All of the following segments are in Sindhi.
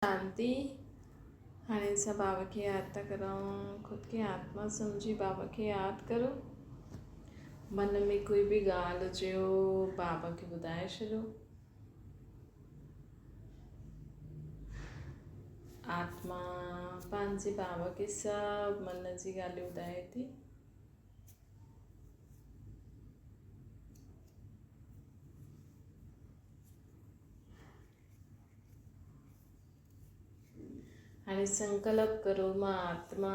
شانتي، هاڻي اسان بابا کي ياد ٿا ڪرون، خود کي آتما سمجهي بابا کي ياد ڪرو. من ۾ ڪوئي به ڳالهه هجيو بابا کي ٻڌائي ڇڏو. آتما پنهنجي بابا کي سڀ من جي ڳالهيون ٻڌائي ٿي. هاڻي سنڪلپ ڪرو مان آتما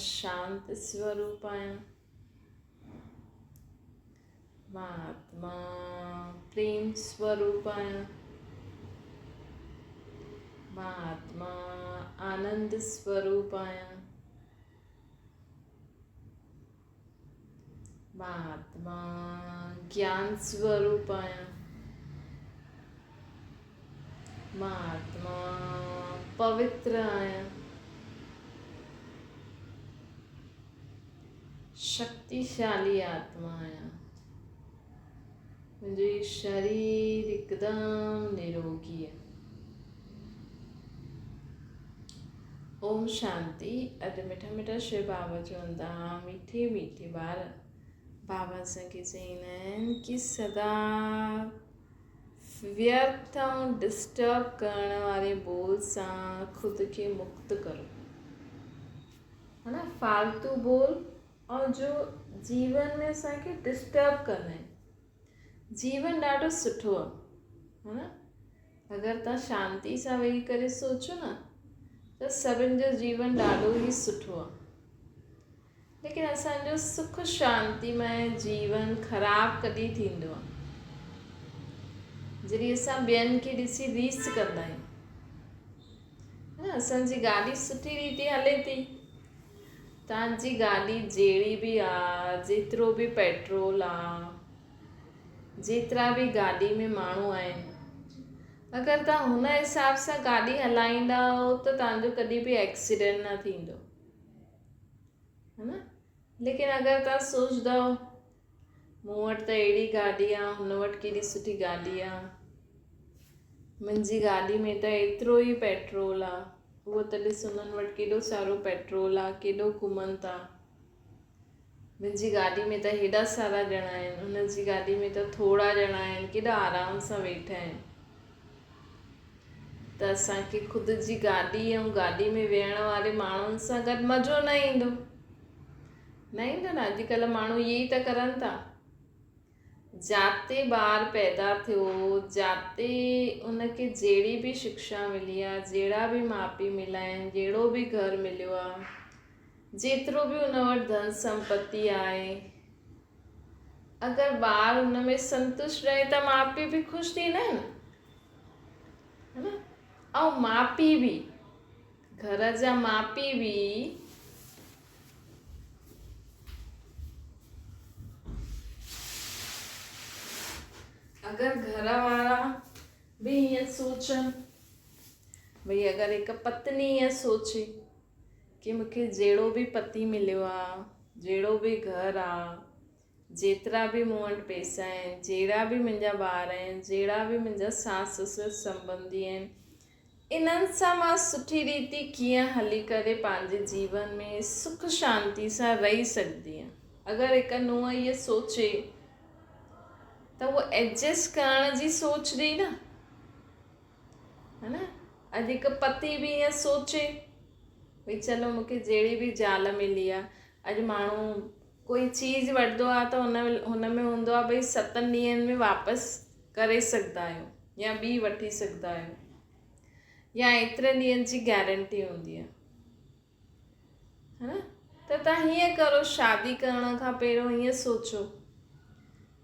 شانت سوروپ آهيان، مان آتما پريم سوروپ آهيان، مان آتما آنند سوروپ آهيان، مان آتما گيان سوروپ آهيان. مان آتما پوتر آهيان. شڪتيشالي آتما آهيان. منهنجو هي شرير هڪدم نروگي آهي. اوم شانتي. اڄ مٺا مٺا شو بابا چون ٿا مٺي مٺي ٻار بابا اسان کي چئيندا آهن ڪي سدا ويرٿ ۽ ڊسٽرب ڪرڻ واري ٻول سان خود کي مڪت ڪرو. ها نه فالتو ٻول ۽ جو جيون ۾ اسان کي ڊسٽرب ڪندا آهن. جيون ڏاڍو سٺو آهي ها نه اگر توهان شانتي سان ويهي ڪري سوچو نه ته سڀن جو جيون ڏاڍو ئي سٺو آهي ليڪن اسان جو سک شانتي مئي جيون خراب ڪڏهن ٿيندو آهي جڏهن اسان ٻين کي ڏسي ريس ڪندا آهيون. اسان جي گاڏي سٺي ريتي هلي ٿي، توهان جي گاڏي جهڙي به آ، جيترو به پيٽرول آ، جيترا به گاڏي ۾ ماڻهو آهن، اگر توهان هن حساب سان گاڏي هلائيندؤ ته توهان جو ڪڏهن به ايڪسيڊنٽ نه ٿيندو. ها نه ليڪن اگر توهان سوچندؤ مون وٽ ته اهڙي گاڏي آ هن وٽ ڪيڏي سٺي گاڏي آ منهنجي گاڏي ۾ ته ايترو ئي پيٽرول آ اهو ته ڏس انهن وٽ ڪيڏو سارو پيٽرول آ ڪيڏو گهمن ٿا منهنجي گاڏي ۾ ته هيڏا سارا ڄڻا آهن هن جي گاڏي ۾ ته ٿورا ڄڻا آهن ڪيڏا آرام سان ويٺا آهن ته اسان کي خود جي گاڏي ۽ گاڏي ۾ ويهڻ واري ماڻهن سان گڏ مزو نه ايندو. نه ايندو نه اڄڪلهه ماڻهو اهي ئي ته ڪرن ٿا. جاتي ٻار پيدا ٿيو جاتي ان کي جهڙي به شڪشا ملي آهي جهڙا به ماء پيء مليا آهن جهڙو به گهر مليو آهي جيترو به ان وٽ ڌن سمپتي آهي اگر ٻار ان ۾ سنتشٽ رهي ته ماء پيء به خوش ٿيندا آهن نه نه ۽ ماء پيء به گهر جا ماء پيء به اگر گهر وارا به ائين سوچن ڀئي اگر هڪ پتني ائين سوچي ڪي مون کي جهڙو به پتي مليو آ، جهڙو به گهر آ، جيترا به مون وٽ پئسا آهن، جهڙا به منهنجا ٻار آهن، جهڙا به منهنجا ساس سسر سنٻنڌي آهن، انهن سان مان سٺي ريتي ڪيئن هلي ڪري پنهنجي جيون ۾ سک شانتي سان رهي سگهندي آهيان. اگر هڪ نونهن اهي سوچي ته اهو ايڊجسٽ ڪرڻ جي سوچ ڏئي نه. ها نه اڄ هڪ پتي به ائين سوچي ڀئي چلو مون کي جهڙي به زال ملي آ اڄ ماڻهو ڪوئي چيز وٺندو آ ته هن هن ۾ هوندو آ ڀئي ستن ڏينهن ۾ واپس ڪري سگهندا آهيو يا ٻي وٺي سگهندا آهيو يا ايترن ڏينهن جي گارنٽي هوندي آ ها نه ته توهان هيئن ڪرو شادي ڪرڻ کان پهريون هيئن سوچو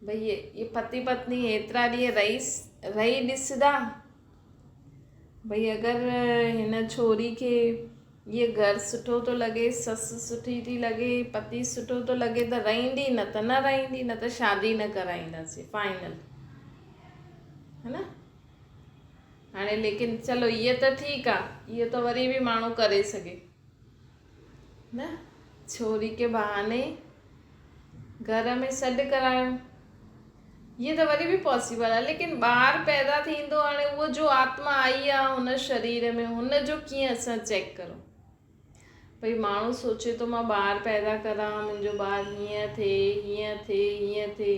ڀئي هي هي پتي پتني ايترا ڏينهن رهي رهي ڏسندا ڀئي اگر هن ڇوري کي هيء گهر سٺو ٿو لڳي سس سٺي ٿي لڳي پتي سٺو ٿو لڳي ته رهندي نه ته نه رهندي نه ته شادي نه ڪرائينداسين فائنل ها نه هاڻي ليڪن چلو اهي ته ٺيڪ آ اهو ته وري به ماڻهو ڪري سگهي نه ڇوري کي بهاني گهر ۾ سڏ ڪرايو. هيء ته وري به پاسيبل آهي ليڪن ٻار پيدا ٿيندو هاڻي اهو جو آتما آئي آهي هن شرير ۾ هن جو ڪيئن اسان چيڪ ڪرون. ڀئي ماڻهو سوچي ٿو مان ٻار پيدا ڪران منهنجو ٻار هيئن ٿئي هيئن ٿئي هيئن ٿئي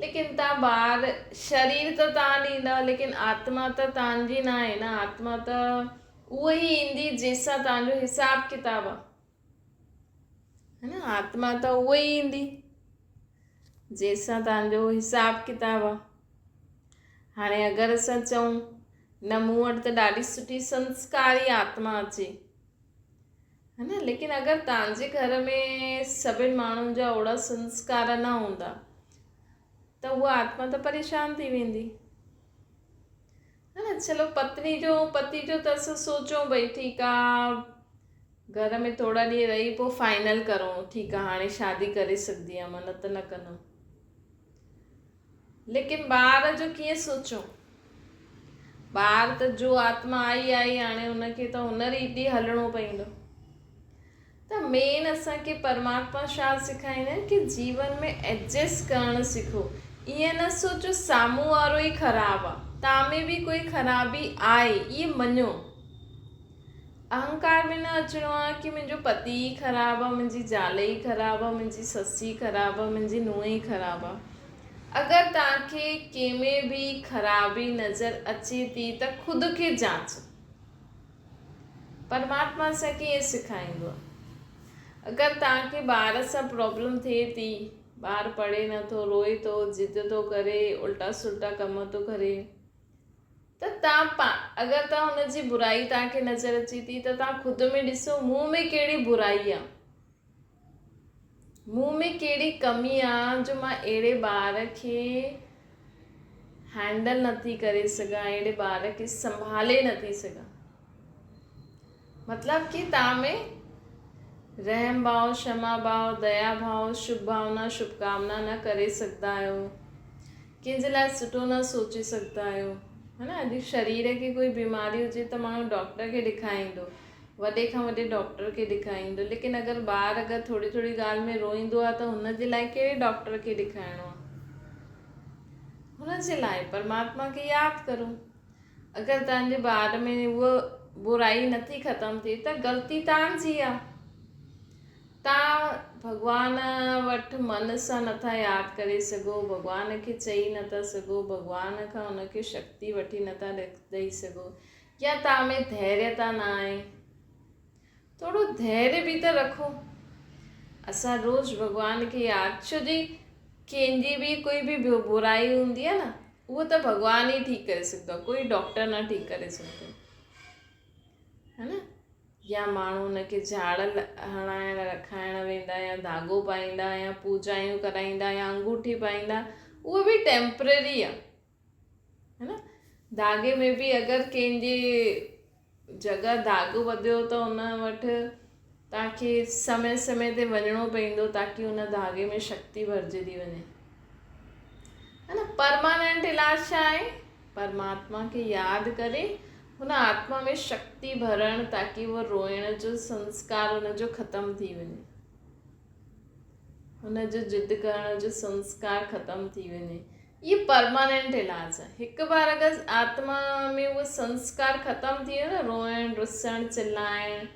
ليڪن تان ٻار شرير ته تان ڏيندا ليڪن آتما ته تان جي نه آهي نه آتما ته اهو ئي ايندي جنهن سان تان جو حساب ڪتاب آهي ها نه آتما ته اهو ئي ايندي جنهن سان تان جو حساب ڪتاب آهي هاڻي اگر اسان چئون نه مون وٽ ته ڏاڍي سٺي سنسڪاري آتما اچي ها نه ليڪن اگر توهان جي گهر ۾ سڀن ماڻهن جا اوڙا سنسڪار نه هوندا ته اها آتما ته پريشان ٿي ويندي ها نه چلو پتني جو پتي جو ته اسان سوچون ڀئي ٺيڪ آ گهر ۾ ٿورا ڏينهن رهي پوء فائنل ڪرون ٺيڪ آ هاڻي شادي ڪري سگهندي آهيان مان نه ته نه ڪندم ليڪن ٻار جو ڪيئن سوچون؟ ٻار ته جو آتما آئي آئي هاڻي ان کي ته ان ريت ئي هلڻو پئيندو. ته مين اسان کي پرماتما ڇا سکائيندا آهن ڪي جيون ۾ ايڊجسٽ ڪرڻ سکو. ائين نه سوچو سامهون وارو ئي خراب آ. توهان ۾ به ڪوئي خرابي آهي اهي مڃو. اهنڪار ۾ نه اچڻو آ ڪي منهنجو پتي ئي خراب آ، منهنجي زال ئي خراب آ، منهنجي سس ئي خراب آ، منهنجي نونهن ئي خراب آ. اگر توهان کي ڪنهن ۾ به خرابي نظر اچي ٿي ته خود کي جانچو. پرماتما اسان کي ائين سيکاريندو آ. اگر توهان کي ٻار سان پرابلم ٿئي ٿي، ٻار پڙهي نه ٿو، روئي ٿو، ضد ٿو ڪري، الٽا سلٽا ڪم ٿو ڪري، ته توهان پا اگر توهان هن جي برائي توهان کي نظر اچي ٿي ته توهان خود ۾ ڏسو مون ۾ ڪهڙي برائي آ مون ۾ ڪهڙي ڪمي آ جو مان اهڙي ٻار کي هينڊل نٿي ڪري سگهان اهڙي ٻار کي سنڀالي نٿي سگهان مطلب ڪي توهان ۾ رحم ڀاو، شما ڀاو، ديا ڀاو، شڀ ڀاونا، شڀ ڪامنا نه ڪري سگهندا آهيو. ڪنهن جي لاء سٺو نه سوچي سگهندا آهيو. ها نه اڄ شرير کي ڪوئي بيماري هجي ته ماڻهو ڊاڪٽر کي ڏيکاريندو. وڏي کان وڏي ڊاڪٽر کي ڏيکاريندو. ليڪن اگر ٻار اگر ٿوري ٿوري ڳالهه ۾ روئيندو آهي ته هن جي لاء ڪهڙي ڊاڪٽر کي ڏيکارڻو آهي. هن جي لاء پرماتما کي ياد ڪرو. اگر توهان جي ٻار ۾ اها برائي نٿي ختم ٿئي ته غلطي توهان جي آ. توهان ڀڳوان وٽ من سان نٿا ياد ڪري سگهو، ڀڳوان کي چئي نٿا سگهو، ڀڳوان کان ان کي شڪتي وٺي نٿا ڏئي سگهو يا توهان ۾ ڌيريتا نه آهي. ٿورو ڌيريه به ته رکو. اسان روز ڀڳوان کي ياد ڇو جي ڪنهن جي به ڪوئي به برائي هوندي آهي نه اهو ته ڀڳوان ئي ٺيڪ ڪري سگهندو آهي ڪوئي ڊاڪٽر نه ٺيڪ ڪري سگهندو آهي نه يا ماڻهو ان کي جهاڙ هڻائڻ رکائڻ ويندا يا ڌاڳو پائيندا يا پوجايون ڪرائيندا يا انگوٺي پائيندا اهو به ٽيمپرري آهي ها نه ڌاڳي ۾ به اگر ڪنهن جي جڳهه ڌاڳو ٻڌيو ته ان وٽ توهان کي سمي سمي تي وڃڻو پوندو تاڪي ان ڌاڳي ۾ شڪتي ڀرجي ٿي وڃي ها نه پرماننٽ علاج ڇا آهي پرماتما کي ياد ڪري هن آتما ۾ شڪتي ڀرڻ تاڪي اهو روئڻ جو سنسڪار ان جو ختم ٿي وڃي هن جو ضد ڪرڻ جو سنسڪار ختم ٿي وڃي. اهي پرماننٽ علاج آهي. هڪ بار اگر آتما ۾ اهو سنسڪار ختم ٿي ويو نه روئڻ، رسڻ، چلائڻ،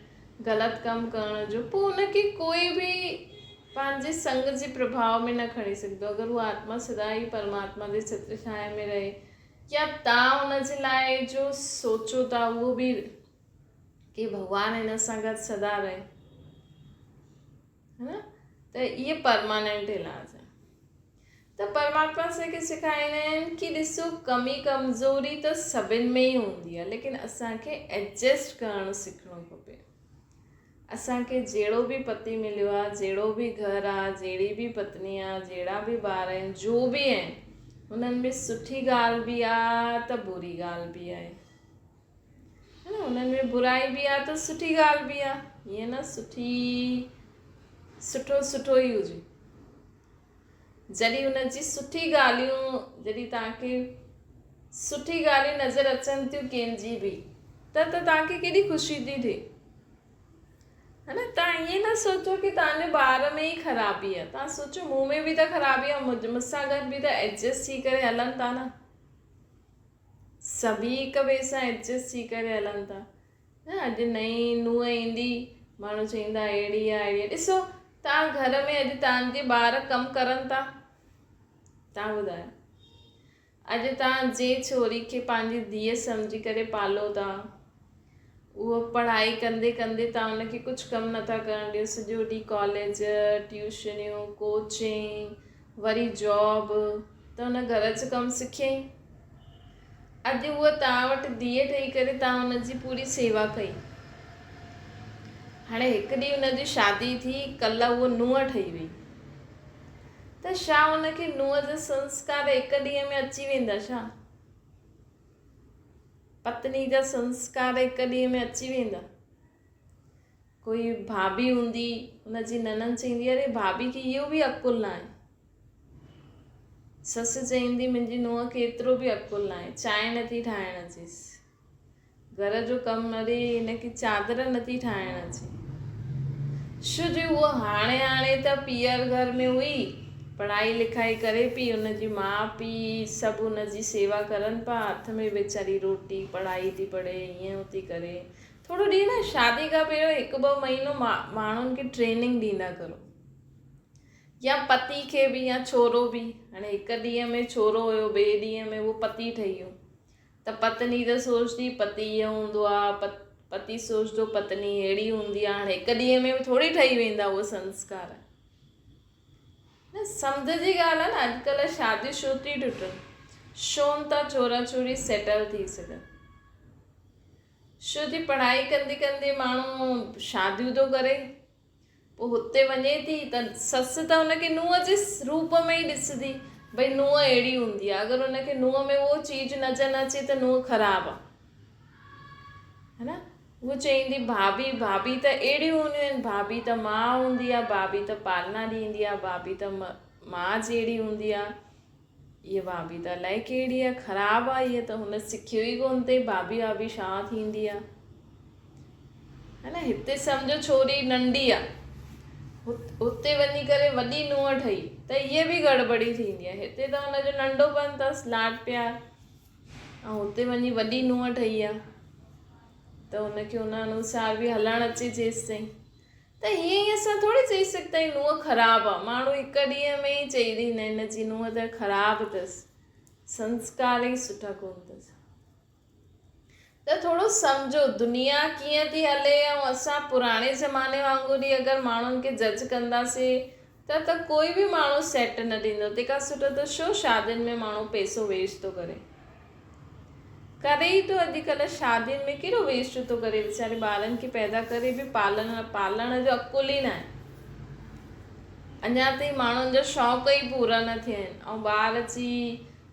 غلط ڪم ڪرڻ جو پوء ان کي ڪوئي به پنهنجي سنگ جي پرڀاء ۾ نه کڻي سگهندو. اگر هو آتما سدا ئي پرماتما جي ڇتر ڇايا ۾ رهي يا تان ان جي لاء جو سوچو ٿا اهو به ڪي ڀڳوان هن سان گڏ سدا رهي ها نه ته اهي پرماننٽ علاج آهي ته پرماتما اسان کي سيکاريندا آهن ڪي ڏسو ڪمي ڪمزوري ته سڀن ۾ ئي هوندي آهي ليڪن اسان کي ايڊجسٽ ڪرڻ سکڻو کپي اسان کي جهڙو به پتي مليو آهي جهڙو به گهر آهي جهڙي به پتني آهي جهڙا به ٻار آهن جو به آهن هنن ۾ سٺي ڳالهه به آهي ته بري ڳالهه به آهي ها نه انهن ۾ برائي به آ ته سٺي ڳالهه به آ ائين نه سٺي سٺو سٺو ئي هجي جڏهن ان جي سٺي ڳالهيون جڏهن توهان کي سٺي ڳالهيون نظر اچن ٿيون ڪنهن جي به ته ته توهان کي ڪيڏي خوشي ٿي ٿئي ها نه توهان ائين نه سوچو ڪي توهان جي ٻار ۾ ئي خرابي آهي توهان سوچو مون ۾ به ته خرابي آهي مون سان گڏ به ته ايڊجسٽ ٿي ڪري هلن ٿا نه سڀئي هڪ ٻئي سان ايڊجسٽ ٿي ڪري هلن ٿا نه اڄ نئين نونهن ايندي ماڻهو چئيندا اهڙي آهي اهڙي آهي ڏسو توهان گهر ۾ اڄ توهان جي ٻار ڪم ڪرن ٿا توهان ٻڌايو اڄ توهان جنهن ڇوري کي پنهنجي ڌيء سمجهي ڪري پالو ٿا، اهو پڙهائي ڪندي ڪندي توهان ان کي ڪجهه ڪم نٿا ڪرڻ ڏيو، سڄو ڏينهن ڪاليج، ٽيوشنيون، ڪوچنگ، وري جاب ته ان گهر جو ڪم سکيائين. اڄ هوء توهان وٽ ڌيء ٺهي ڪري توهان ان جي پوري سيوا ڪئي. هاڻي هڪ ڏينهن ان جي شادي ٿي، ڪلهه هوء نونهن ٺهي وئي. ته ڇا ان کي نونهن جا سنسڪار هڪ ڏينهن ۾ اچي ويندا ڇا؟ پتني جا سنسڪار هڪ ڏينهن ۾ اچي ويندا؟ ڪوئي ڀاڀي هوندي ان جي ننهن چئيندي اري ڀاڀي کي اهو به عقل ناهي. سس چئيندي منهنجي نونهن کي ايترو به عقل ناهي چانهه نٿي ٺاهڻ اچيس. گهر جو ڪم اڙي هن کي چادر نٿي ٺاهڻ اچي. شو جي هوء هاڻي هاڻي ته پيئر گهر ۾ هئي، پڙهائي لکائي ڪري پئي، هن جي ماء پيء سڀ هن جي سيوا ڪرن پيا، هٿ ۾ ويچاري روٽي، پڙهائي ٿي پڙهي، هيئن ٿي ڪري. ٿورو ڏينهن نه شادي کان پهريون هڪ ٻه مهينو ماڻهن کي ٽريننگ ڏيندا ڪرو. يا پتي کي به يا ڇورو به، هاڻي هڪ ڏينهن ۾ ڇورو هيو ٻئي ڏينهن ۾ اهو پتي ٺهي ويو. ته پتني ته سوچندي پتي ايئن هوندو آ، پتي سوچندو پتني اهڙي هوندي آ، هاڻي هڪ ڏينهن ۾ به ٿوري ٺهي ويندا اهي سنسڪار. نه سمجهه جي ڳالهه آ نه اڄڪلهه شاديون ڇو ٿي ٽٽن، ڇو نه ٿا ڇورا ڇوري سيٽل ٿي سگهن، ڇو ٿي پڙهائي ڪندي ڪندي ماڻهو شاديون ٿو ڪري. پوء هتي وڃي ٿي ته سس ته هن کي نونهن جي روپ ۾ ئي ڏسندي، ڀئي نونهن اهڙي هوندي آهي، اگر هن کي نونهن ۾ اهو چيز نظر نه اچي ته نونهن خراب آهي. ها نه؟ هوء چئيندي ڀاڀي، ڀاڀي ته اهڙيون هونديون آهن، ڀاڀي ته ماء هوندي آهي، ڀاڀي ته پالنا ڏيندي آهي، ڀاڀي ته ماء جهڙي هوندي آهي. هيء ڀاڀي ته الائي ڪهڙي آهي، خراب آهي هيء ته هن سکيو ئي ڪونه اٿئي، ڀاڀي واڀي ڇا ٿيندي آهي. ها نه هتي سمجهو ڇوري ننڍي آهي، هتي وڃي ڪري وڏي نونهن ٺهي ته هيء به گڙٻڙي ٿيندي آهي. هتي ته هن جو ننڍوپن اٿس لاڏ پيار ۽ هتي وڃي وڏي نونهن ٺهي آهي ته هن کي ان انوسار به هلڻ اچي جيستائين. ته هيئن ئي اسان ٿوري چئي سگهندا آهيون نونهن خراب آ، ماڻهو هڪ ڏينهن ۾ ئي چئي ڏيندا آهن هن جي نونهن ته خراب اٿس، سنسڪار ئي سٺا ڪونه اٿس. ته ٿورو سمجهو دنيا ڪيئن ٿي هلي ۽ اسان پراڻي زماني وانگر ئي اگر ماڻهن کي جج ڪنداسين ته ته ڪوئي به ماڻهو سيٽ نه ڏيندو، تنهن کان سٺو ته ڇو شادين ۾ ماڻهو پئسو ويسٽ ٿو ڪري. ڪري ئي ٿو اڄڪلهه شادين ۾ ڪيڏو ويسٽ ٿو ڪري ويچاري ٻارن کي پيدا ڪري به پالڻ پالڻ جو عقل ئي ناهي اڃا تائين ماڻهن جا شوق ئي پورا نه ٿيا آهن ۽ ٻار اچي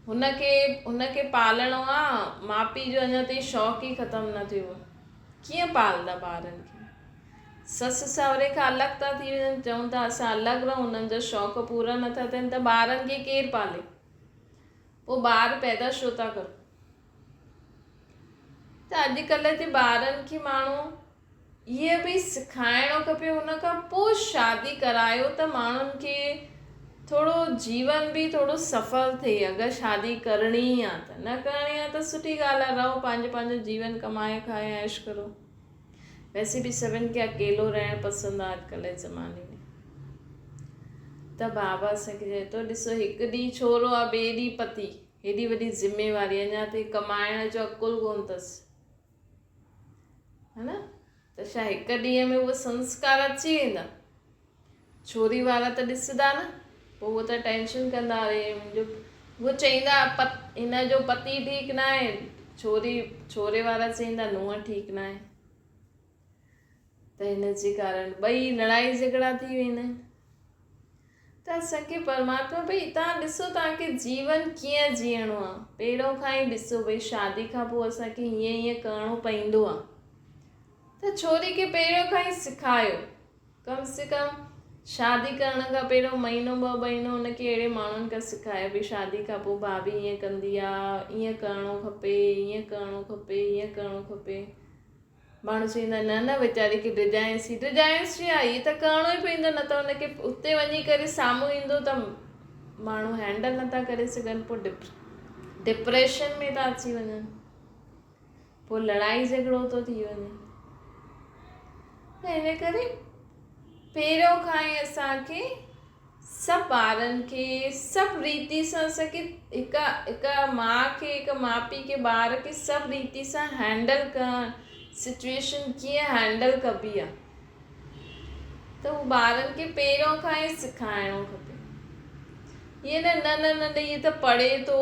هن کي هن کي پالڻو آ ماء پيء جو اڃا تائين شوق ئي ختم نه ٿيو آ ڪيئن پالدا ٻارن کي سس سهري کان الڳ ٿا ٿي وڃن چون ٿا اسان الڳ رهون هنن جا شوق پورا نٿا ٿين ته ٻارن کي ڪير پالي پوء ٻار پيدا ڇو ٿا ڪرو؟ ته اڄڪلهه جي ٻارن کي ماڻهو اهي به سکائڻو کپي ان کان پوء شادي ڪرايو ته ماڻهن کي ٿورو جيون به ٿورو سڦل ٿئي اگر شادي ڪرڻي ئي آ ته نه ڪرڻي آ ته سٺي ڳالهه آ رهو پنهنجو پنهنجو جيون ڪمائي کائي عيش ڪرو ويسي به سڀن کي اڪيلو رهڻ پسند آ اڄڪلهه جي زماني ۾ ته بابا اسان کي چئي ٿو ڏسو هڪ ڏينهن ڇورو آ ٻئي ڏينهن پتي هيڏي وڏي ذميواري اڃا تائين ڪمائڻ جو عقل ڪونه اٿس ها نه ته ڇا هڪ ڏينهن ۾ اهي سنسڪار اچي ويندا ڇوري وارا ته ڏسندا نه پوء اهو ته ٽينشن ڪندا اري منهنجو اهو چئيندا هن جو پتي ٺيڪ نه آهي ڇوري ڇوري وارا چئيندا نونهن ٺيڪ نه آهي ته هن جي ڪارڻ ٻئي لڙائي جهڳڙا ٿي ويندا آهن ته اسان کي پرماتما ڀئي تان ڏسو تان کي جيون ڪيئن جيئڻو آهي پهريون کان ئي ڏسو ڀئي شادي کان پوء اسان کي هيئن هيئن ڪرڻو پوندو آهي ته ڇوري کي پهريون کان ئي سکايو ڪم سي ڪم شادي ڪرڻ کان پهريون مهينو ٻه مهينو هن کي اهڙي ماڻهن کان سکايو ڀئي شادي کان پوء ڀاڀي ائين ڪندي آ ائين ڪرڻو کپي ائين ڪرڻو کپي ائين ڪرڻو کپي. ماڻهو چوندا نه نه ويچاري کي ڊڄائينس ٿي، ڊڄائينس ڇا هي ته ڪرڻو ئي پوندو نه ته هن کي اتي وڃي ڪري سامهون ايندو ته ماڻهو هينڊل نٿا ڪري سگهن پوء ڊپريشن ۾ ٿا اچي وڃن پوء لڙائي جهڳڙو ٿو ٿي وڃي ته ان ڪري پهريون کان ئي اسان کي سڀ ٻارن کي سڀ ريتي سان اسان کي هڪ هڪ ماء کي هڪ ماء پيء کي ٻار کي سڀ ريتي سان هينڊل ڪرڻ سچويشن ڪيئن هينڊل ڪبي آ ته هو ٻارن کي پهريون کان ئي سکائڻو کپي ائين نه نه نه نه هي ته پڙهي ٿو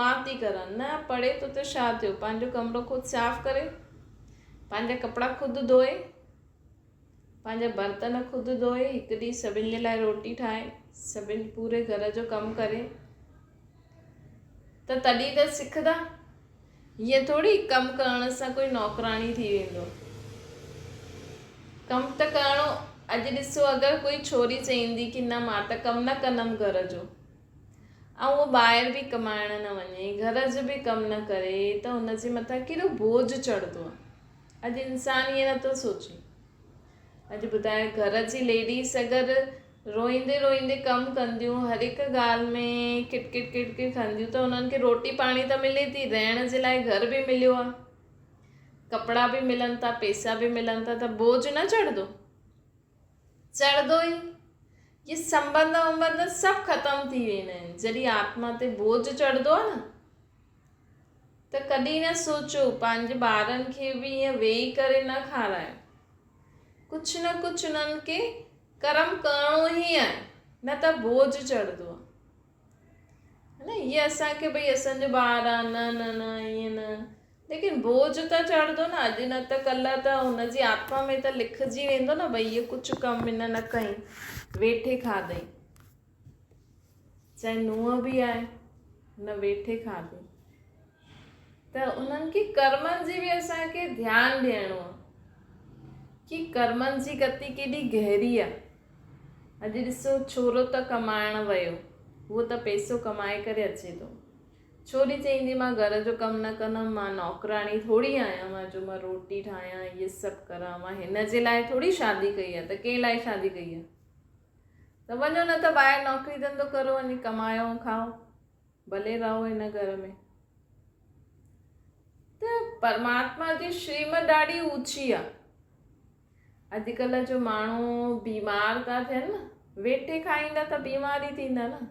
مان ٿي ڪران نه پڙهي ٿو ته ڇا ٿيو پنهنجو ڪمرو خود صاف ڪري پنهنجا ڪپڙا خود ڌوئي پنهنجا برتن خود ڌوئي هڪ ڏينهن سڀن جي لاء روٽي ٺاهي سڀن پوري گهر جو ڪم ڪري ته تڏهن ته سکندا. هيئن ٿوري ڪم ڪرڻ سان ڪوئي نوڪراڻي ٿي ويندو. ڪم ته ڪرڻو اڄ ڏسو اگر ڪوئي ڇوري چئيندي ڪي نه مان ته ڪم نه ڪندم گهر جو ۽ اهو ٻاهر به ڪمائڻ نه وڃي گهر جو به ڪم نه ڪري ته ان جي مٿان ڪيڏو بوجهه چڙهندو آهي. اڄ انسان ائين نٿو سوچي. اڄ ٻڌايو گهر جي ليڊيز اگر روئيندي روئيندي ڪم ڪنديون، هر هڪ ڳالهه ۾ ڪٽ ڪٽ ڪٽ ڪٽ ڪنديون ته انهن کي روٽي پاڻي ته ملي ٿي، رهڻ جي لاء گهر به مليو آهي، ڪپڙا به ملن ٿا، پيسا به ملن ٿا ته بوجهه نه چڙهندو؟ چڙهندو ئي. اهي سنٻنڌ ونٻنڌ سڀ ختم ٿي ويندا آهن جڏهن آتما تي بوجهه چڙهندو آهي نه ته ڪڏهن نه سوچو پنهنجي ٻارن کي به ائين ويهي ڪري نه کارايو. ڪجهه نه ڪجهه انهن کي ڪرم ڪرڻو ئي آهي نه ته بوجهه چڙهندو آهي. نه هي اسان کي ڀئي اسان جو ٻار آهي نه نه نه ائين نه ليڪن بوجهه ته چڙهندو نه اڄ نه ته ڪلهه ته هن جي آتما ۾ ته لکجي ويندو نه ڀئي هي ڪجهه ڪم هن نه ڪئي ويٺي کاڌئي چاهي نونهن به آهي نه ويٺي کاڌي ته انهن کي ڪرمن جي به اسان کي ڌيان ڏيڻو آهي ڪي ڪرمن جي گتي ڪيڏي گهري آهي اڄ ڏسو ڇورو ته ڪمائڻ ويو هو ته پيسو ڪمائي ڪري اچي ٿو ڇوري چئيندي مان گهر جو ڪم نه ڪندم مان نوڪراڻي ٿوري آهيان مان جو مان روٽي ٺاهيان اهي سڀ ڪران مان هن جي لاء ٿوري شادي ڪئي آهي ته ڪنهن لاء شادي ڪئي آهي ته وڃو نه ته ٻاهر نوڪري ڌنڌو ڪرو وڃي ڪمايو ۽ کائو ڀلي رهو هن گهر ۾ ته پرماتما جي شريمت ڏاڍي اوچي آ اڄڪلهه جو ماڻهو بيمار ٿا ٿين نه ويٺي کائيندا ته بيمار ئي ٿيندا نه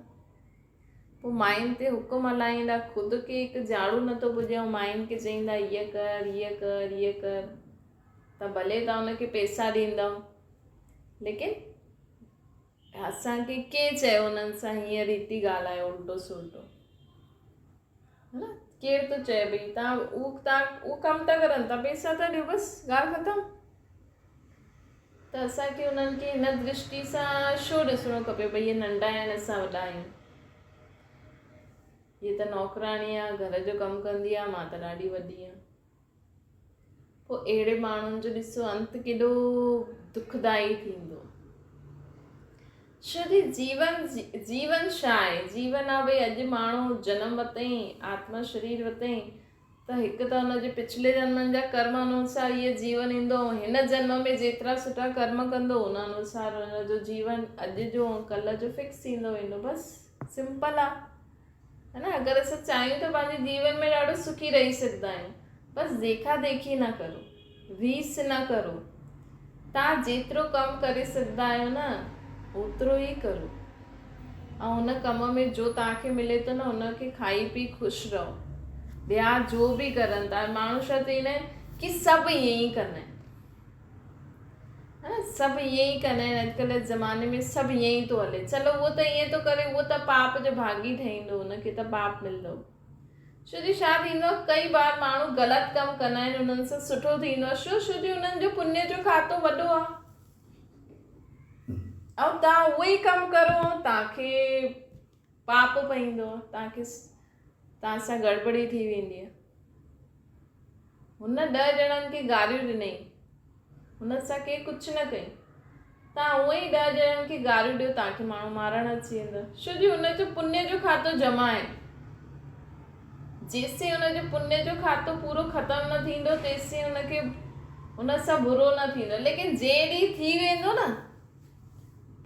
پوء ماين تي حڪم هلائيندا خود کي هڪ جهاڙو نٿو پڄي ۽ ماين کي چئيندا هيء ڪر هيء ڪر هيء ڪر ته ڀلي توهان ان کي پيسا ڏيندؤ ليڪن اسان کي ڪنهن چيو انهن سان هيئن ريتي ڳالهايو الٽو سلٽو نه ڪير ٿو چئي ڀئي تان اهو تان اهو ڪم ٿا ڪرن تان پيسا ٿا ڏيو بس ڳالهه ختم ته اسان کي انهن کي هن درشٽي سان ڇو ڏسڻو کپي ڀئي اهي ننڍا آهن اسان وڏا آهيون هيء ته نوڪراڻي آهي گهر جو ڪم ڪندي آهي مان ته ڏاڍي وڏي آهيان پوء اهڙي ماڻهن جو ڏسو انت ڪيڏو دکدائي ٿيندو. ڇو جي جيون جيون ڇا آهي؟ جيون آ ڀئي اڄ ماڻهو جنم ورتائين، آتما شرير ورتائين ته هڪ ته ان جي پڇلي جنمن جا ڪرم انوسار هيء جيون ايندو ۽ هن جنم ۾ جيترا سٺا ڪرم ڪندو ان انوسار ان جو جيون اڄ جو ۽ ڪلهه جو فڪس ٿيندو ويندو بس سمپل آ. ها نه اگر اسان چاهيون ته پنهنجي جيون ۾ ڏاڍو سکي رهي سگهندا آهيون بس ديکا ديکي نه ڪرو ريس نه ڪرو تان جيترو ڪم ڪري سگهندا آهيو نه اوترو ئي ڪرو ۽ ان ڪم ۾ جو توهان کي ملي ٿو نه ان کي کائي پي خوش رهو ٻيا جو به ڪرن ٿا ماڻهو ڇا چئيندا آهن ڪي سڀ ائين ئي ڪندا آهن ها سڀ ائين ئي ڪندا آهن اڄڪلهه جي زماني ۾ سڀ ائين ئي ٿو هلي چلو اهو ته ائين ٿو ڪري اهو ته پاپ جو ڀاڳي ٺهيندو ان کي ته پاپ ملندو ڇو جو ڇا ٿيندو آهي ڪئي بار ماڻهو غلط ڪم ڪندا آهن انهن سان سٺو ٿيندو آهي ڇو ڇو جو انهن جو پڃ جو کاتو وڏو آهي ۽ تان اهو ئي ڪم ڪرو ۽ تان کي پاپ پئيندو آهي تان کي تان سان گڙبڙي ٿي ويندي آهي هن ڏهه ڄڻن کي گاريون ڏنائين. هن سان ڪنهن ڪجهه نه ڪئي. توهان اونئن ئي ڏهه ڄڻن کي گاريون ڏيو توهان کي ماڻهو مارڻ اچي ويندا. ڇو جو هن جو پڃ جو کاتو جمع آهي. جيسين هن جو پڃ جو کاتو پورو ختم نه ٿيندو تيسين هن کي هن سان برو نه ٿيندو ليڪن جنهن ڏينهن ٿي ويندو نه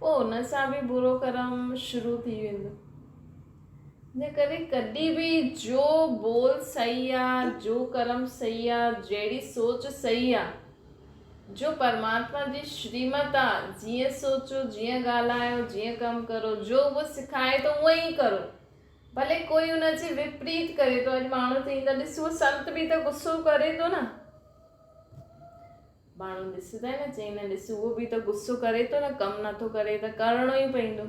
پوء هن سان به برو ڪرم شروع ٿي ويندو. ان ڪري ڪڏهن به جو بول صحيح آ، جو ڪرم صحيح آ، جهڙي سوچ صحيح آ، جو پرماتما جي شريمت آ، جيئن سوچو، جيئن ڳالهايو، جيئن ڪم ڪرو، جو اهو سکائي ٿو اونئن ئي ڪرو. ڀلي ڪوئي ان جي وپريت ڪري ٿو. اڄ ماڻهو چئيندا ڏس اهو سنت به ته غصو ڪري ٿو نه. ماڻهو ڏسندا آهن نه چئيندا آهن ڏس اهو به ته غصو ڪري ٿو نه ڪم نٿو ڪري ته ڪرڻو ئي پوندو.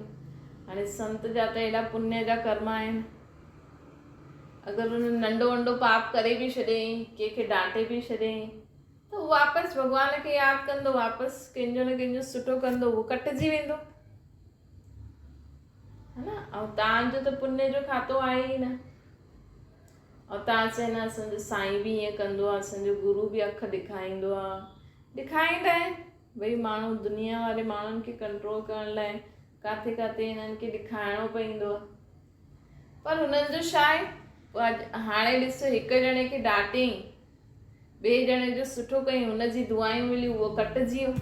هاڻي سنت جا ته ايڏا پڃ جا ڪرم آهن. اگر هن ننڍو ونڊو پاپ ڪري به ڇڏيائين، ڪنهن کي ڊانٽي به ڇڏيائين ته هو واپس ڀڳوان کي ياد ڪندو، واپس ڪنهن جو نه ڪنهن جو سٺو ڪندو، اهو ڪٽجي ويندو. ها نه ۽ تان جو ته پڃ جو کاتو آهي ئي نه. ۽ تان چئندا اسان جو سائين به ائين ڪندو آهي، اسان جو گرو به اک ڏکائيندو آهي. ڏکائيندا آهن ڀئي ماڻهو دنيا واري ماڻهن کي ڪنٽرول ڪرڻ لاء ڪاٿي ڪاٿي هنن کي ڏکائڻو پوندو آهي. پر هنن جو ڇا آهي؟ اڄ هاڻي ڏس هڪ ڄڻي کي ڊانٽيائين، ٻئي ڄڻي جو سٺو ڪيائين، هن جي دعائون مليون، اهو ڪٽجي ويو.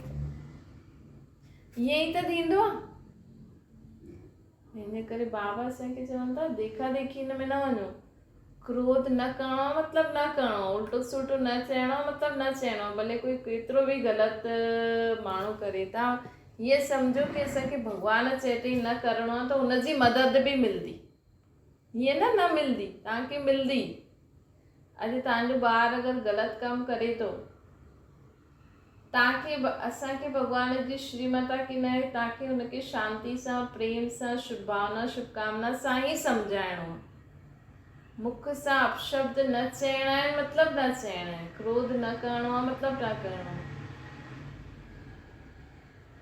ائين ئي ته ٿيندو آهي. ان ڪري بابا اسان کي چون ٿا ديکا ديکي ان ۾ نه وڃو. ڪروڌ نه ڪرڻو آهي مطلب نه ڪرڻو آهي، الٽو سلٽو نه چئڻو آهي مطلب نه چئڻو آهي، ڀلي ڪوئي ڪيترو به غلط ماڻهو ڪري. تان هيء سمجهو ڪي اسان کي ڀڳوان چئي اٿئي نه ڪرڻو آهي ته هن جي مدد به ملندي. هيئن نه نه ملندي، توهان کي ملندي. اڄ توهان جو ٻار اگر غلط ڪم ڪري ٿو، توهان کي اسان کي ڀڳوان جي شريمت آ ڪي نه توهان کي هن کي شانتي سان، پريم سان، شڀ ڀاونا، شڀ ڪامنا سان ئي سمجهائڻو آ. مک سان اپشبد نه چئڻا آهن مطلب نه چئڻا آهن، ڪروڌ نه ڪرڻو آ مطلب نه ڪرڻو آ.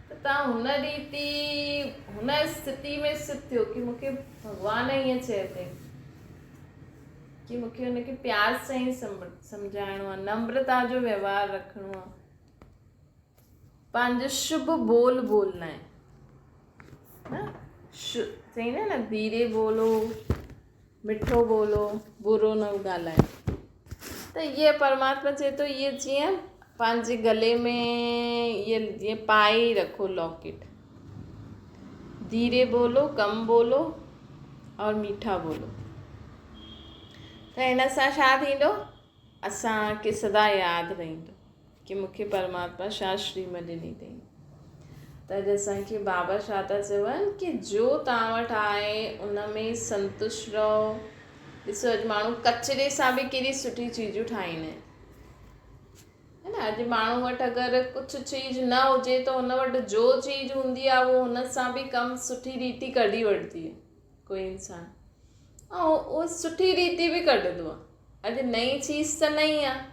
ته توهان هن ريتي هن اسٿتي ۾ اسٿت ٿيو ڪي مون کي ڀڳوان ائين چيو اٿئي ڪي مون کي هن کي پيار سان ئي سمجهائڻو آهي، نمرتا جو ويوهار رکڻو آهي، پنهنجو شڀ ٻول ٻولڻا آهن. نه چئيندا نه ڌيري ٻولو مٺو ٻولو برو نه ڳالهايو. ته اهي پرماتما چئي ٿو اهي جيئن پنهنجي گلي ۾ اهي جيئن پائي رکو لاڪيٽ. ڌيري ٻولو، ڪم ٻولو اور ميٺا ٻولو. ته هن سان ڇا ٿيندو؟ اسان کي سدا ياد رهندو ڪي مون کي پرماتما ڇا شريمت ڏني اٿئي. ته اڄ اسان کي بابا ڇا ٿا چون ڪي جو توهان وٽ آهي ان ۾ سنتشٽ رهو. ڏسو اڄ ماڻهو ڪچري سان به ڪيڏي سٺي چيزون ٺاهيندا آهن هي نه. اڄ ماڻهو وٽ اگر ڪجهه چيز نه هجي ته هن وٽ جو چيز هوندي آهي اهو هن سان به ڪم سٺي ريتي ڪڍي وٺندي آهي ڪوئي انسان ۽ اهو سٺي ريتي به ڪڍندو آهي. اڄ نئين چيز ته نئين آهي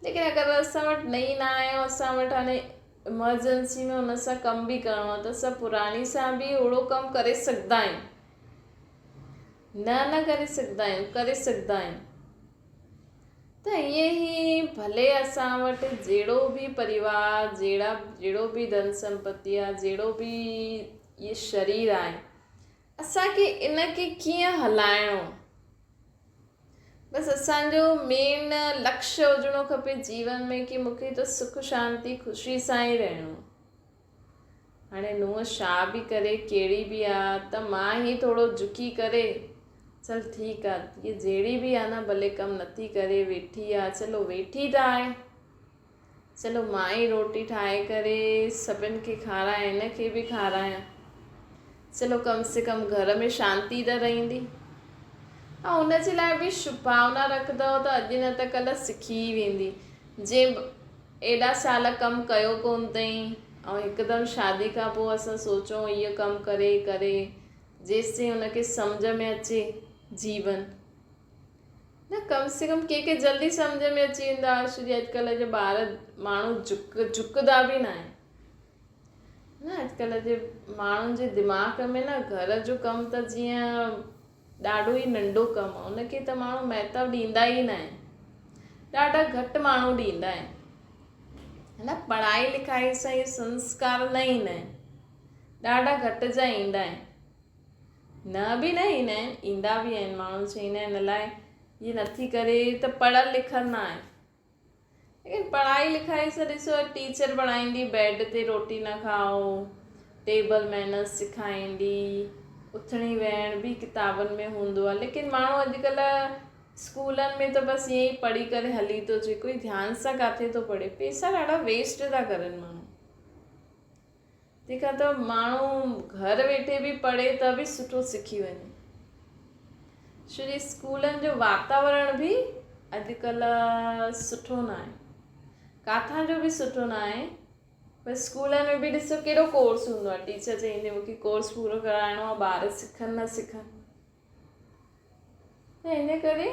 ليڪن اگر اسان وٽ نئين نه آهي ۽ اسان وٽ هاڻي ايمرجنسي ۾ هن سان ڪم به ڪرڻو آهي ته اسان پراڻي سان به اهڙو ڪم ڪري سگهندا آهيون. نه نه ڪري سگهندا آهيون، ڪري سگهندا آهيون. ته ائين ئي ڀلي اسان وٽ جهڙو به پريوار، جهڙا جهڙو به ڌن سمپتي آهي، جهڙو به اهي شرير آهي، اسان کي ان کي ڪيئن هلائڻو، بس اسان جو مين لڪشيه هجڻو کپي جيون ۾ ڪي مون کي ته سک شانتي خوشي سان ئي رهڻو. هاڻي نونهن ڇا به ڪري ڪهڙي به آ ته مان ئي ٿورو جهڪي ڪري چل ٺيڪ آ هيء جهڙي به آ نه ڀلي ڪم نٿي ڪري ويٺي آ چلو ويٺي ته آهي چلو مان ئي روٽي ٺاهي ڪري سڀن کي کارايان هن کي به کارايان چلو ڪم سي ڪم گهر ۾ شانتي ته رهندي ۽ ان جي لاء به شڀ ڀاونا رکندؤ ته اڄ نه ته ڪلهه سکي ئي ويندي جنهن ايڏا سال ڪم ڪيو ڪونه اٿئين ۽ هڪدم شادي کان پوء اسان سوچون اهو ڪم ڪري ڪري جيستائين هن کي سمجهه ۾ اچي جيون نه ڪم سي ڪم ڪنهن کي جلدي سمجهه ۾ اچي ويندو آهي ڇو جي اڄڪلهه جا ٻار ماڻهو جهڪ جهڪندا به نه آهن نه اڄڪلهه جي ماڻهن جي دماغ ۾ نه گهر جو ڪم ته جيئن ڏاڍو ئي ننڍو ڪم آهي ان کي ته ماڻهو مهتو ڏيندا ئي نه آهن ڏاڍا گهٽ ماڻهو ڏيندا آهن نه پڙهائي لکائي سان اهي سنسڪار نه ايندا آهن ڏاڍا گهٽ جا ايندا آهن نه به نه ايندا آهن ايندا به آهن ماڻهو چوندا آهن الائي هي نٿي ڪري ته پڙهيل لکيل نه آهي. ليڪن پڙهائي لکائي سان ڏسو ٽيچر بڻائيندي بيڊ تي روٽي نه کائو، ٽيبل مينرز سکائيندي، اٿڻي ويهڻ به ڪتابن ۾ هوندو آهي ليڪن ماڻهو اڄڪلهه اسڪولن ۾ ته بس ائين ئي پڙهي ڪري هلي ٿو اچي ڪوئي ڌيان سان ڪاٿي ٿو پڙهي پيسا ڏاڍا ويسٽ ٿا ڪرن ماڻهو تنهن کان ته ماڻهو گهر ويٺي به پڙهي ته به سٺو سکي وڃي. ڇو جي اسڪولن جو واتاورڻ به اڄڪلهه سٺو ناهي. ڪاٿان جو به سٺو ناهي پر اسڪولن ۾ به ڏسو ڪهڙو ڪورس هوندو آهي ٽيچر چئيندي مون کي ڪورس پورو ڪرائڻو آهي ٻار سکن نه سکن. ته ان ڪري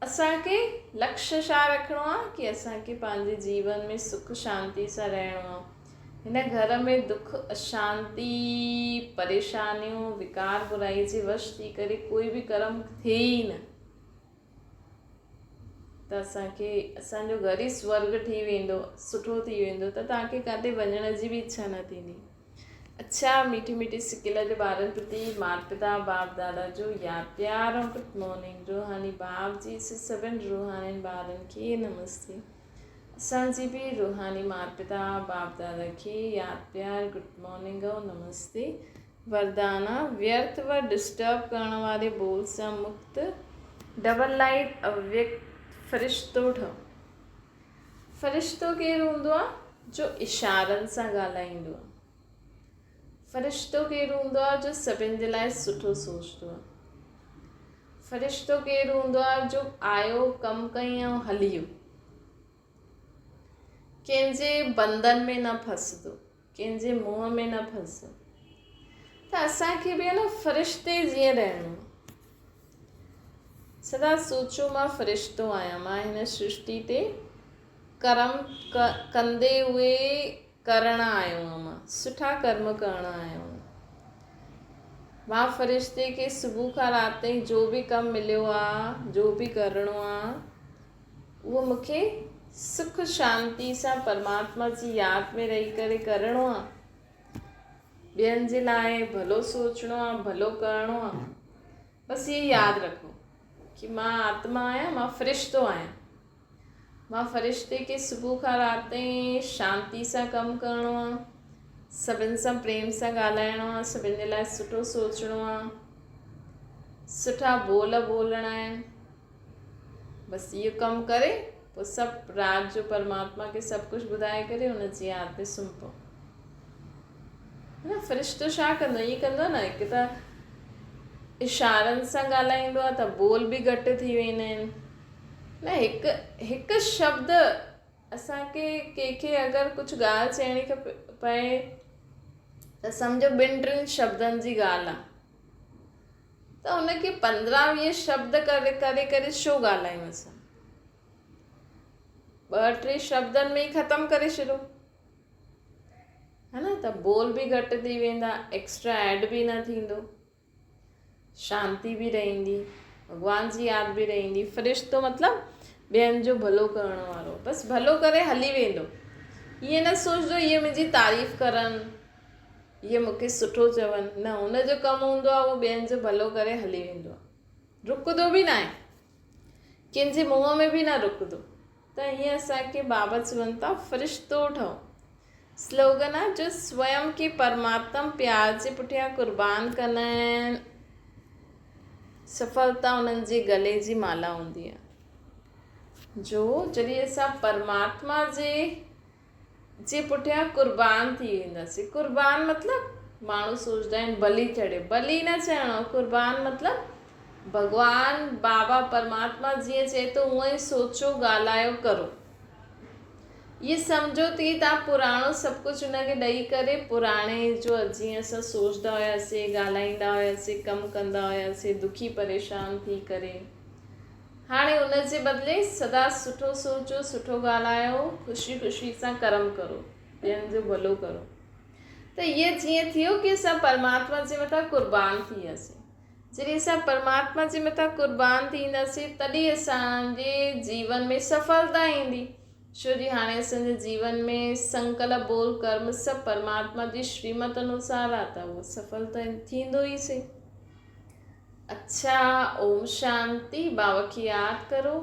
اسان کي لڪش ڇا رکڻو آهي ڪي اسان کي پنهنجي جيون ۾ سک شانتي سان رهڻو آهي. هن گهر ۾ دک، اشانتي، پريشانيون، وڪار برائي جي وش ٿي ڪري ڪوئي به ڪرم ٿئي ئي نه ته اسان کي اسان جو گهر ئي سورڳ ٺھي ويندو، سٺو ٿي ويندو ته توهان کي ڪاٿي وڃڻ جي به اڇا نه ٿيندي. اڇا ميٺي ميٺي سڪيل جي ٻارن پرتي مات پتا باپ دادا جو ياد پيار ۽ گڊ مارننگ روحاني باپ جي سي سڀن روحانين ٻارن کي نمستي اسان جي به روحاني مات پتا باپ دادا کي ياد پيار گڊ مارننگ ۽ نمستي وردانا ويرٿ و ڊسٽرب ڪرڻ واري بول سان مڪت ڊبل لائيٽ اويڪت فرشتو ٺهو. فرشتو ڪير هوندو آ جو اشارن سان ڳالهائيندو آ. فرشتو ڪير هوندو آ جو سڀن جي لاء سٺو سوچندو آ. فرشتو ڪير هوندو آ جو آيو ڪم ڪيائين ۽ هلي ويو. ڪنهن جي بندن ۾ نه ڦسندو، ڪنهن جي منهن ۾ نه ڦسندو. ته اسان کي به نه فرشتي جيئن رهڻو آ. سدا سوچو مان فرشتو آهيان، مان هن سرشٽي تي ڪرم ڪندي اهي ڪرڻ آيو آهيان، مان سٺا ڪرم ڪرڻ آيو آهيان. مان فرشتي کي صبح کان رات تائين جو به ڪم مليو آ، جو به ڪرڻو آ، اهو مون کي سک شانتي سان پرماتما جي ياد ۾ رهي ڪري ڪرڻو آ. ٻين جي لاء ڀلو سوچڻو آ، ڀلو ڪرڻو آ. بس هي ياد رکو ڪي مان آتما آهيان، مان فرشتو آهيان. مان فرشتي کي صبح کان رات تائين شانتي سان ڪم ڪرڻو آ، سڀن سان پريم سان ڳالهائڻو آ، سڀن جي لاء سٺو سوچڻو آ، سٺا ٻول ٻولڻا آهن. بس اهو ڪم ڪري پوء سڀ رات جو پرماتما کي سڀ ڪجهه ٻڌائي ڪري ان جي ياد ۾ سمهي پئو. نه فرشتو ڇا ڪندو ائين ڪندو نه هڪ ته اشارن سان ڳالهائيندو آهي ته ٻول به گهٽ ٿي ويندا آهن نه هڪ هڪ شبد اسانکي ڪنهن کي اگر ڪجهه ڳالهه چئڻي کپي پئي ته سمجهو ٻن ٽن شبدن جي ڳالهه آهي ته ان کي 15 20 شبد ڪري ڪري ڪري ڇو ڳالهايون اسان ٻه ٽي شبدن ۾ ئي ختم ڪري ڇڏو ها نه ته بول به گهٽ ٿي ويندا ايڪسٽرا ايڊ به نه ٿيندو شانتي به رهندي ڀڳوان جي ياد به رهندي فرشتو مطلب ٻين جو ڀلو ڪرڻ وارو بس ڀلو ڪري هلي ويندو ائين نه سوچجو اهي منهنجي تعريف ڪرن اهي مونکي سٺو چون نه هن جو ڪم هوندو آهي اهو ٻين جو ڀلو ڪري هلي ويندو آهي رڪندو به ناهي ڪنهن جي منهن ۾ به نه رڪندو ته هيئن اسان کي بابا چون ٿا فرشتو ٺهو. سلوگن آهي جو سويم کي پرماتم پيار جي پٺيان قربان ڪندا آهن سڦلتا انهن جي گلي جي مالا هوندي آهي. جو جڏهن اسان پرماتما جي جي پٺيان قربان ٿي وينداسين. قربان مطلب ماڻهو سوچدا آهن بلي چڙهيو. بلي نه چڙهڻو، قربان مطلب ڀڳوان بابا پرماتما جيئن چئي ٿو اونئن ئي سوچو، ڳالهايو، ڪرو. اهي سمجهو ته توهان پراڻو سڀ ڪجهه ان کي ڏئي ڪري پراڻي جو جيئن اسان سوچدا هياسين، ڳالهائيندا هياسين، ڪم ڪندا هياسين، دکي پريشان ٿي ڪري هاڻي ان جي بدلي سدا سٺو سوچو، سٺو ڳالهايو، خوشي خوشي سان ڪرم ڪرو، ٻين جو ڀلو ڪرو. ته اهي جيئن ٿيو ڪي اسان پرماتما جي مٿان قربان ٿي وياسين. جڏهن اسان پرماتما جي مٿان قربان ٿينداسين تڏهن اسان جي جيون ۾ سڦلتا ايندي. ڇو جي هاڻي اسان جي جيون ۾ سنڪلپ، ٻول، ڪرم سڀ پرماتما جي شريمت انوسار آ ته اهو سڦل ته ٿيندو ئي سهي. اڇا اوم شانتي بابا کي ياد ڪرو.